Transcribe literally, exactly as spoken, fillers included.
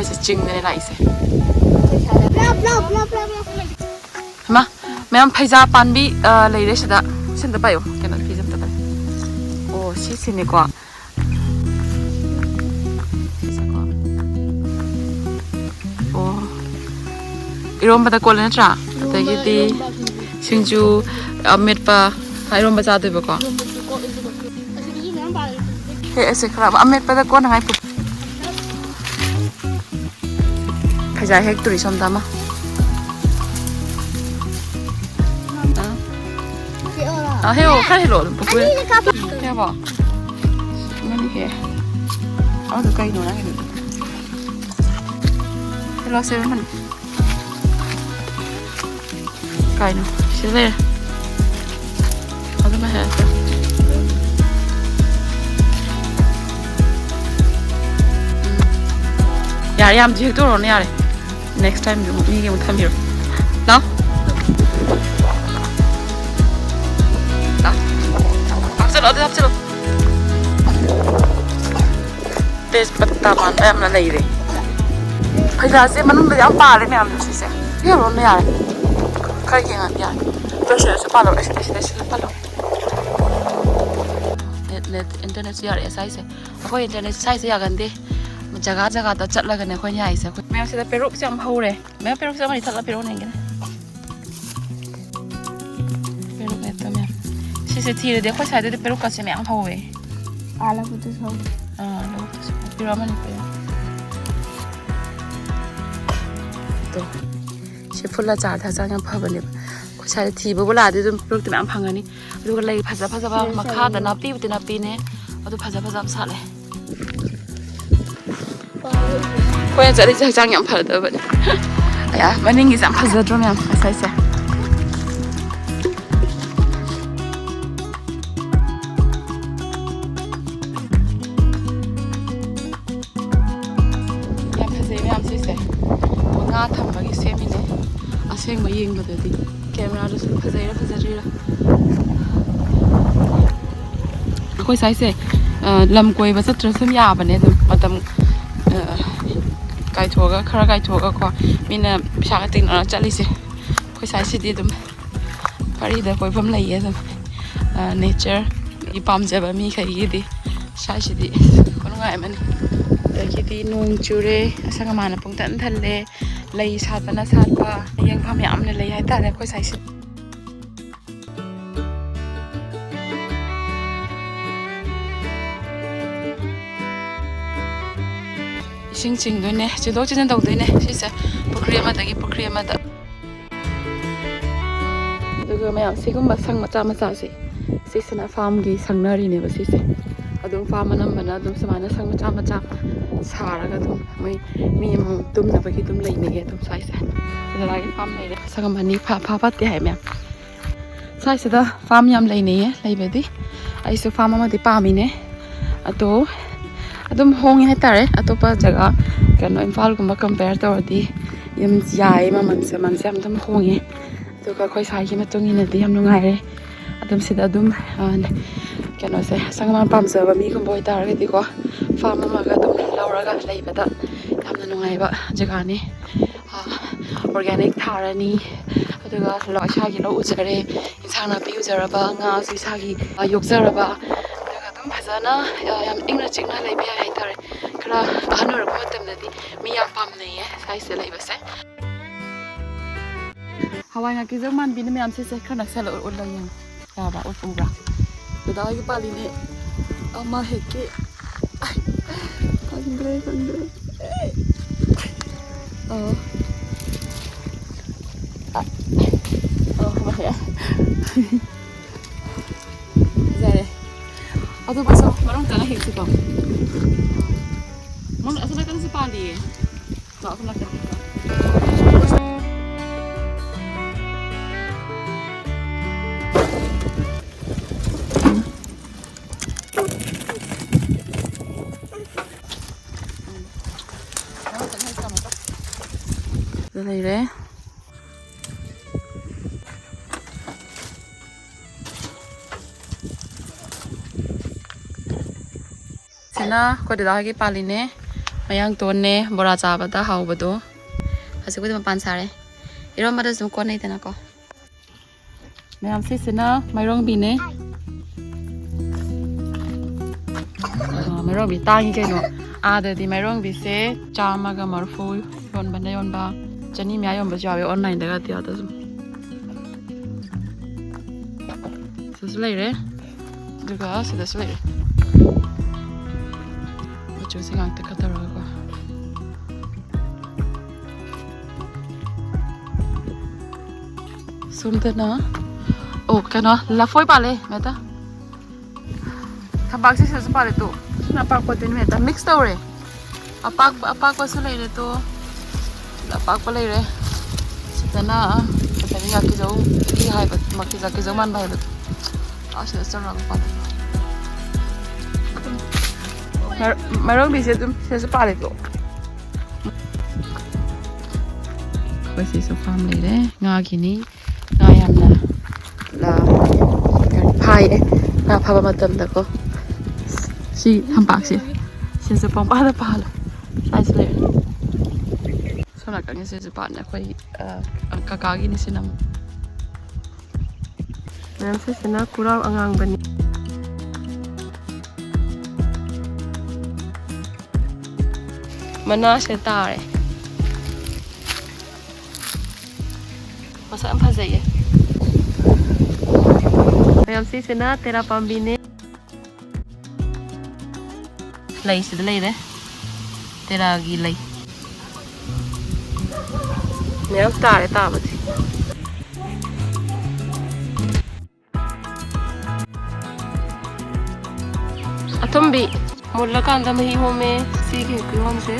ꯑꯩꯈꯣꯏꯁꯦ ꯆꯤꯡꯗꯅꯦ ꯂꯥꯛꯏꯁꯦ꯫ ꯍꯩꯃꯥ, ꯃꯌꯥꯝ ꯐꯩꯖꯥ ꯄꯥꯟꯕꯤ, ꯑ, ꯂꯩꯔꯦ ꯁꯤꯗ꯫ ꯁꯤꯝꯇ ꯄꯥꯏꯌꯨ, ꯀꯩꯅꯣ, ꯐꯤꯁꯦ ꯑꯝꯇ ꯄꯥꯏꯌꯨ꯫ ꯑꯣ, ꯁꯤꯁꯤꯅꯦꯀꯣ꯫ ꯁꯤꯁꯦꯀꯣ꯫ ꯑꯣ꯫ ꯏꯔꯣꯝꯕꯗ ꯀꯣꯜꯂꯦ ꯅꯠꯇ꯭ꯔꯥ? ꯑꯗꯒꯤꯗꯤ ꯁꯤꯡꯖꯨ, ꯑꯃꯦꯠꯄ, ꯏꯔꯣꯝꯕ ꯆꯥꯗꯣꯏꯕꯀꯣ꯫ ꯍꯦꯛꯑꯁꯦ ꯈꯔ ꯑꯃꯦꯠꯄꯗ ꯀꯣꯟꯅꯉꯥꯏ ꯄꯨ-, ꯐꯩꯖꯥ ꯍꯦꯛꯇꯣꯔꯤ ꯁꯣꯝꯗ ꯑꯃ꯫ ꯑꯥ꯫ ꯑꯥ, ꯍꯦꯛꯑꯣ, ꯈꯔ ꯍꯦꯛꯂꯛꯑꯣ ꯑꯗꯨꯝ, ꯄꯨꯄꯨ꯫ ꯍꯦꯛꯑꯕꯣ? ꯑꯃꯅꯤ ꯍꯦꯛ꯫ ꯑꯃꯗꯣ ꯀꯩꯅꯣ ꯅꯪꯒꯤꯗꯨꯗꯤ? ꯍꯦꯛꯂꯛꯑꯣꯁꯦ ꯑꯃꯅꯤ꯫ ꯀꯥꯏꯅꯣ? ꯁꯤꯗ ꯂꯩꯔꯦ꯫ ꯑꯗꯨꯃ ꯍꯦꯛꯇ꯫ ꯎꯝ꯫ ꯌꯥꯔꯦ, ꯌꯥꯝ ꯍꯦꯛꯇꯣꯛꯎꯔꯣꯅꯦ, ꯌꯥꯔꯦ꯫ Next time ꯗꯨ ꯑꯃꯨꯛ ꯃꯤꯒꯤ ꯑꯃꯨꯛ ꯊꯝꯕꯤꯔꯣ꯫ ꯂꯥꯎ꯫ ꯂꯥꯎ꯫ ꯍꯥꯞꯆꯜꯂꯣ, ꯑꯗꯨ ꯍꯥꯞꯆꯜꯂꯣ꯫ ꯇꯦꯖ ꯄꯠꯇꯥ ꯃꯥꯟꯕ ꯌꯥꯝꯅ ꯂꯩꯔꯦ꯫ ꯐꯩꯖꯥꯁꯦ ꯃꯅꯨꯡꯗ ꯌꯥꯝ ꯄꯥꯜꯂꯦ ꯃꯌꯥꯝ, ꯁꯤꯁꯦ꯫ ꯌꯦꯡꯉꯣꯅꯦ, ꯌꯥꯔꯦ꯫ ꯈꯔ ꯌꯦꯡꯉꯗꯤ ꯌꯥꯔꯦ꯫ ꯑꯗꯣ ꯁꯤꯗꯁꯨ ꯄꯥꯜꯍꯧꯔꯦ, ꯁꯤꯗ, ꯁꯤꯗ, ꯁꯤꯗ ꯄꯥꯜꯍꯧꯔꯦ꯫ Net, net, ꯏꯟꯇꯔꯅꯦꯠꯁꯨ ꯌꯥꯔꯛꯑꯦ ꯁ꯭ꯋꯥꯏꯁꯦ꯫ ꯑꯩꯈꯣꯏ ꯏꯟꯇꯔꯅꯦꯠ ꯁ꯭ꯋꯥꯏꯁꯦ ꯌꯥꯒꯟꯗꯦ꯫ ꯖꯒꯥ ꯖꯒꯥꯗ ꯆꯠꯂꯒꯅꯦ ꯑꯩꯈꯣꯏꯅ ꯌꯥꯏꯁꯦ꯫ ꯑꯩꯈꯣꯏ ꯃꯌꯥꯝ ꯁꯤꯗ ꯄꯦꯔꯨꯛꯁꯦ ꯌꯥꯝ ꯍꯧꯔꯦ꯫ ꯃꯌꯥꯝ ꯄꯦꯔꯨꯛꯁꯦ ꯑꯃꯅꯤ ꯊꯠꯂ ꯄꯤꯔꯛꯎꯅꯦ, ꯌꯦꯡꯒꯦꯅꯦ꯫ ꯄꯦꯔꯨꯛ ꯃꯦꯠꯄ ꯃꯌꯥꯝ꯫ ꯁꯤꯁꯦ ꯊꯤꯔꯗꯤ ꯑꯩꯈꯣꯏ ꯁ꯭ꯋꯥꯏꯗꯗꯤ ꯄꯦꯔꯨꯛꯀꯁꯦ ꯃꯌꯥꯝ ꯍꯧꯋꯦ꯫ ꯑꯥ, ꯂꯧꯕꯨꯛꯇꯁꯨ ꯍꯧꯋꯦ꯫ ꯑꯥ, ꯂꯧꯕꯨꯛꯇꯁꯨ ꯍꯧꯋꯦ꯫ ꯄꯤꯔꯛꯑꯣ ꯑꯃꯅꯤ ꯄꯤꯔꯛꯑꯣ꯫ ꯑꯗꯣ ꯁꯤ ꯐꯨꯜ ꯑꯆꯥꯔꯗꯤ ꯍꯛꯆꯥꯡ ꯌꯥꯝ ꯐꯕꯅꯦꯕ꯫ ꯑꯩꯈꯣꯏ ꯁ꯭ꯋꯥꯏꯗ ꯊꯤꯕꯕꯨ ꯂꯥꯛꯑꯗꯤ ꯑꯗꯨꯝ ꯄꯦꯔꯨꯛꯇꯤ ꯃꯌꯥꯝ ꯐꯪꯒꯅꯤ꯫ ꯑꯗꯨꯒ ꯂꯩ ꯐꯖ ꯐꯖꯕ ꯁꯤꯗ ꯃꯈꯥꯗ ꯁꯥꯠꯂꯦ꯫ ꯅꯥꯄꯤꯕꯨꯗꯤ ꯅꯥꯄꯤꯅꯦ, ꯑꯗꯨ ꯐꯖ ꯐꯖꯕ ꯁꯥꯠꯂꯦ꯫ ꯑꯩꯈꯣꯏꯅ ꯆꯠꯂꯤꯁꯦ ꯍꯛꯆꯥꯡ ꯌꯥꯝ ꯐꯗꯕꯅꯦ꯫ ꯑꯌꯥ, ꯃꯅꯤꯡꯒꯤꯁꯦ ꯌꯥꯝ ꯐꯖꯗ꯭ꯔꯣ ꯃꯌꯥꯝ? ꯉꯁꯥꯏꯁꯦ ꯌꯥꯝ ꯐꯖꯩ ꯃꯌꯥꯝ ꯁꯤꯁꯦ꯫ ꯉꯥ ꯊꯝꯕꯒꯤ ꯁꯦꯝꯃꯤꯅꯦ꯫ ꯑꯁꯦꯡꯕ ꯌꯦꯡꯕꯗꯗꯤ ꯀꯦꯃꯦꯔꯥꯗꯁꯨ ꯐꯖꯩꯔꯥ ꯐꯖꯗ꯭ꯔꯤꯔꯥ꯫ ꯑꯩꯈꯣꯏ ꯁ꯭ꯋꯥꯏꯁꯦ, ꯑ, ꯂꯝ ꯀꯣꯏꯕ ꯆꯠꯇ꯭ꯔꯁꯨ ꯑꯗꯨꯝ ꯌꯥꯕꯅꯦ ꯑꯗꯨꯝ ꯃꯇꯝ, ꯑ, ꯀꯥꯏꯊꯣꯛꯑꯒ, ꯈꯔ ꯀꯥꯏꯊꯣꯛꯑꯒꯀꯣ, ꯃꯤꯅ ꯄꯩꯁꯥꯒ ꯇꯤꯡꯅꯔ ꯆꯠꯂꯤꯁꯦ꯫ ꯑꯩꯈꯣꯏ ꯁ꯭ꯋꯥꯏꯁꯤꯗꯤ ꯑꯗꯨꯝ ꯐ꯭ꯔꯤꯗ ꯀꯣꯏꯐꯝ ꯂꯩꯌꯦ ꯑꯗꯨꯝ, ꯅꯦꯆꯔꯒꯤ ꯄꯥꯝꯖꯕ ꯃꯤꯈꯩꯒꯤꯗꯤ ꯁ꯭ꯋꯥꯏꯁꯤꯗꯤ ꯈꯨꯅꯨꯡꯉꯥꯏ ꯑꯃꯅꯤ꯫ ꯑꯗꯒꯤꯗꯤ ꯅꯣꯡ ꯆꯨꯔꯦ, ꯑꯁꯪ ꯑꯃꯥꯟꯅ ꯄꯨꯡꯊꯟ ꯊꯜꯂꯦ, ꯂꯩ ꯁꯥꯠꯄꯅ ꯁꯥꯠꯄ, ꯌꯦꯡꯐꯝ ꯌꯥꯝꯅ ꯂꯩ ꯍꯥꯏꯇꯥꯔꯦ ꯑꯩꯈꯣꯏ ꯁ꯭ꯋꯥꯏꯁꯤꯗꯤ꯫ ꯏꯁꯤꯡ ꯆꯤꯡꯗꯣꯏꯅꯦ, ꯆꯦꯟꯊꯣꯛ ꯆꯦꯟꯁꯤꯟ ꯇꯧꯗꯣꯏꯅꯦ ꯁꯤꯁꯦ, ꯄꯨꯈ꯭ꯔꯤ ꯑꯃꯗꯒꯤ ꯄꯨꯈ꯭ꯔꯤ ꯑꯃꯗ꯫ ꯑꯗꯨꯒ ꯃꯌꯥꯝ, ꯁꯤꯒꯨꯝꯕ ꯁꯪ ꯃꯆꯥ ꯃꯆꯥꯁꯦ, ꯁꯤꯁꯤꯅ ꯐꯥꯝꯒꯤ ꯁꯪꯅꯔꯤꯅꯦꯕ ꯁꯤꯁꯦ꯫ ꯑꯗꯨꯝ ꯐꯥꯝ ꯑꯅꯝꯕꯅ ꯑꯗꯨꯝ ꯁꯨꯃꯥꯏꯅ ꯁꯪ ꯃꯆꯥ ꯃꯆꯥ ꯁꯥꯔꯒ ꯑꯗꯨꯝ ꯃꯣꯏ ꯃꯤ ꯑꯃꯃꯝ ꯇꯨꯝꯅꯕꯒꯤ ꯑꯗꯨꯝ ꯂꯩꯅꯩꯌꯦ ꯑꯗꯨꯝ ꯁ꯭ꯋꯥꯏꯁꯦ꯫ ꯗꯗꯥꯒꯤ ꯐꯥꯝ ꯂꯩꯔꯦ꯫ ꯁꯪꯒꯝ ꯑꯅꯤ ꯐꯥ-, ꯐꯥ ꯐꯠꯇꯦ ꯍꯥꯏ ꯃꯌꯥꯝ꯫ ꯁ꯭ꯋꯥꯏꯁꯤꯗ ꯐꯥꯝ ꯌꯥꯝ ꯂꯩꯅꯩꯌꯦ ꯂꯩꯕꯗꯤ꯫ ꯑꯩꯁꯨ ꯐꯥꯝ ꯑꯃꯗꯤ ꯄꯥꯝꯃꯤꯅꯦ꯫ ꯑꯗꯣ ꯑꯗꯨꯝ ꯍꯣꯡꯉꯦ ꯍꯥꯏꯇꯥꯔꯦ꯫ ꯑꯇꯣꯞꯄ ꯖꯒꯥ, ꯀꯩꯅꯣ, ꯏꯝꯐꯥꯜꯒꯨꯝꯕ compare ꯇꯧꯔꯗꯤ ꯌꯥꯝ ꯌꯥꯏꯌꯦ, ꯃꯃꯜꯁꯦ, ꯃꯃꯜꯁꯦ ꯌꯥꯝ ꯑꯗꯨꯝ ꯍꯣꯡꯉꯦ꯫ ꯑꯗꯨꯒ ꯑꯩꯈꯣꯏ ꯁ꯭ꯋꯥꯏꯒꯤ ꯃꯇꯨꯡ ꯏꯟꯅꯗꯤ ꯌꯥꯝ ꯅꯨꯡꯉꯥꯏꯔꯦ꯫ ꯑꯗꯨꯝ ꯁꯤꯗ ꯑꯗꯨꯝ, ꯑ, ꯀꯩꯅꯣꯁꯦ, ꯑꯁꯪ ꯑꯃꯥꯟ ꯄꯥꯝꯖꯕ ꯃꯤꯒꯨꯝꯕ ꯑꯣꯏꯇꯥꯔꯒꯗꯤꯀꯣ, ꯐꯥꯝ ꯑꯃꯒ ꯑꯗꯨꯝ ꯂꯧꯔꯒ ꯂꯩꯕꯗ ꯌꯥꯝꯅ ꯅꯨꯡꯉꯥꯏꯕ ꯖꯒꯥꯅꯤ꯫ ꯑ, organic ꯊꯥꯔꯅꯤ, ꯑꯗꯨꯒ ꯂꯧ, ꯏꯁꯥꯒꯤ ꯂꯧ ꯎꯖꯔꯦ, ꯏꯟꯁꯥꯡ ꯅꯥꯄꯤ ꯎꯖꯔꯕ, ꯉꯥꯁꯨ ꯏꯁꯥꯒꯤ, ꯑ, ꯌꯣꯛꯆꯔꯕ, ꯑꯗꯨꯒ ꯑꯗꯨꯝ ꯐꯖꯅ, ꯑ, ꯌꯥꯝ ꯏꯪꯅ ꯆꯤꯛꯅ ꯂꯩꯕ ꯌꯥꯏ ꯍꯥꯏꯇꯥꯔꯦ꯫ ꯈꯔ ꯑꯍꯟ ꯑꯣꯏꯔꯛꯄ ꯃꯇꯝꯗꯗꯤ ꯃꯤ ꯌꯥꯝ ꯄꯥꯝꯅꯩꯌꯦ ꯁ꯭ꯋꯥꯏꯁꯤꯗ ꯂꯩꯕꯁꯦ꯫ ꯍꯋꯥꯏ ꯉꯥꯀꯤꯖꯧ ꯃꯥꯟꯕꯤꯅ ꯃꯌꯥꯝ ꯁꯤꯁꯦ ꯈꯔ ꯅꯛꯁꯜꯂ ꯎꯠꯂ ꯌꯦꯡꯉꯨ꯫ ꯌꯥꯕ꯭ꯔꯥ? ꯎꯠ-, ꯎꯕ꯭ꯔꯥ? ꯗꯗꯥ ꯍꯣꯏꯒꯤ ꯄꯥꯜꯂꯤꯅꯦ꯫ ꯑꯃ ꯍꯦꯛꯀꯦ꯫ ꯑꯩ, ꯈꯪꯗ꯭ꯔꯦ, ꯈꯪꯗ꯭ꯔꯦ꯫ ꯑꯣ꯫ ꯑ, ꯑꯣ, ꯑꯃ ꯍꯦꯛ꯫ ꯐꯖꯔꯦ꯫ ꯑꯇꯣꯞꯄꯁꯨ ꯃꯔꯣꯡ ꯆꯥꯅ ꯍꯦꯛꯁꯤꯀꯣ꯫ ꯃꯔꯣꯡ ꯑꯁꯣꯝ ꯅꯥꯀꯟꯁꯨ ꯄꯥꯜꯂꯤꯌꯦ꯫ ꯂꯩꯔꯦ꯫ ꯁꯤꯅ ꯑꯩꯈꯣꯏ ꯗꯗꯥ ꯍꯣꯏꯒꯤ ꯄꯥꯜꯂꯤꯅꯦ꯫ ꯃꯌꯥꯡꯇꯣꯟꯅꯦ, ꯕꯣꯔꯥ ꯆꯥꯕꯗ ꯍꯥꯎꯕꯗꯣ꯫ ꯍꯧꯖꯤꯛꯄꯨꯗꯤ ꯃꯄꯥꯟ ꯁꯥꯔꯦ꯫ ꯏꯔꯣꯟꯕꯗꯁꯨ ꯑꯗꯨꯝ ꯀꯣꯟꯅꯩꯗꯅꯀꯣ꯫ ꯃꯌꯥꯝ, ꯁꯤꯁꯤꯅ ꯃꯥꯏꯔꯣꯡꯕꯤꯅꯦ꯫ ꯑ, ꯃꯥꯏꯔꯣꯡꯕꯤ ꯇꯥꯡꯉꯤ ꯀꯩꯅꯣ꯫ ꯑꯥꯗꯗꯤ ꯃꯥꯏꯔꯣꯡꯕꯤꯁꯦ ꯆꯥꯝꯃꯒ ꯃꯔꯤꯐꯨ ꯌꯣꯟꯕꯅ ꯌꯣꯟꯕ, ꯆꯅꯤ ꯃꯌꯥ ꯌꯣꯟꯕꯁꯨ ꯌꯥꯎꯋꯦ ꯑꯣꯟꯂꯥꯏꯟꯗꯒꯗꯤ꯫ ꯑꯥꯗꯁꯨ ꯁꯤꯗꯁꯨ ꯂꯩꯔꯦ, ꯑꯗꯨꯒ ꯁꯤꯗꯁꯨ ꯂꯩꯔꯦ꯫ ꯃꯆꯨꯁꯦ ꯉꯥꯡꯇꯛꯀ ꯇꯧꯔꯒꯀꯣ꯫ ꯁꯣꯝꯗꯅ, ꯑꯣ, ꯀꯩꯅꯣ, ꯂꯐꯣꯏ ꯄꯥꯜꯂꯦ, ꯃꯦꯇꯥ꯫ ꯊꯝꯕꯥꯛꯁꯦ ꯁꯤꯗꯁꯨ ꯄꯥꯜꯂꯦ ꯇꯣ꯫ ꯁꯤꯅ ꯑꯄꯥꯛꯄꯗꯨꯅꯤ, ꯃꯦꯇꯥ꯫ ꯃꯤꯛꯁ ꯇꯧꯔꯦ꯫ ꯑꯄꯥꯛꯄ, ꯑꯄꯥꯛꯄꯁꯨ ꯂꯩꯔꯦ ꯇꯣ꯫ ꯁꯤꯗ ꯑꯄꯥꯛꯄ ꯂꯩꯔꯦ꯫ ꯁꯤꯗꯅ ꯀꯩꯅꯣ, ꯌꯥꯀꯤꯖꯧ ꯍꯥꯏꯕ, ꯃꯥꯀꯤ ꯌꯥꯀꯤꯖꯧ ꯃꯥꯟꯕ ꯍꯥꯏꯕꯗꯣ꯫ ꯑꯥ, ꯁꯤꯗ ꯆꯠꯂꯨꯔꯒ ꯄꯥꯜꯂꯦ꯫ ꯃꯥꯏꯔꯣꯡꯕꯤꯁꯦ ꯑꯗꯨꯝ ꯁꯤꯗꯁꯨ ꯄꯥꯜꯂꯦꯀꯣ꯫ ꯑꯩꯈꯣꯏ ꯁꯤꯁꯨ ꯐꯥꯝ ꯂꯩꯔꯦ꯫ ꯉꯥꯒꯤꯅꯤ꯫ ꯉꯥ ꯌꯥꯝꯅ, ꯑ, ꯐꯥꯏꯌꯦ꯫ ꯉꯥ ꯐꯥꯕ ꯃꯇꯝꯗꯀꯣ꯫ ꯁꯤ ꯊꯝꯄꯥꯛꯁꯦ꯫ ꯁꯤꯁꯨ ꯄꯪꯄꯥꯜꯗ ꯄꯥꯜꯂꯦ꯫ ꯁ꯭ꯋꯥꯏꯁꯨ ꯂꯩꯔꯦ꯫ ꯁꯣꯝ ꯅꯥꯀꯟꯒꯤꯁꯤꯁꯨ ꯄꯥꯟ ꯑꯩꯈꯣꯏ, ꯑ, ꯀꯀꯥꯒꯤꯅꯤ ꯁꯤꯅ ꯑꯃꯨꯛ꯫ ꯃꯌꯥꯝ, ꯁꯤꯁꯤꯅ ꯀꯨꯔꯥꯎ ꯑꯉꯥꯡꯕꯅꯤ꯫ ꯃꯅꯥꯁꯦ ꯇꯥꯔꯦ꯫ ꯃꯁꯛ ꯌꯥꯝ ꯐꯖꯩꯌꯦ꯫ ꯃꯌꯥꯝ, ꯁꯤꯁꯤꯅ ꯇꯦꯔꯥ ꯄꯥꯝꯕꯤꯅꯦ꯫ ꯂꯩꯁꯤꯗ ꯂꯩꯔꯦ꯫ ꯇꯦꯔꯥꯒꯤ ꯂꯩ꯫ ꯃꯌꯥꯝ ꯇꯥꯔꯦ ꯇꯥꯕꯗꯤ꯫ ꯑꯊꯨꯝꯕꯤ꯫ ꯃꯨꯜꯂꯀꯥꯟꯗ ꯃꯍꯤ ꯍꯣꯝꯃꯦ꯫ ꯁꯤꯒꯤ ꯀꯨꯌꯣꯝꯁꯦ꯫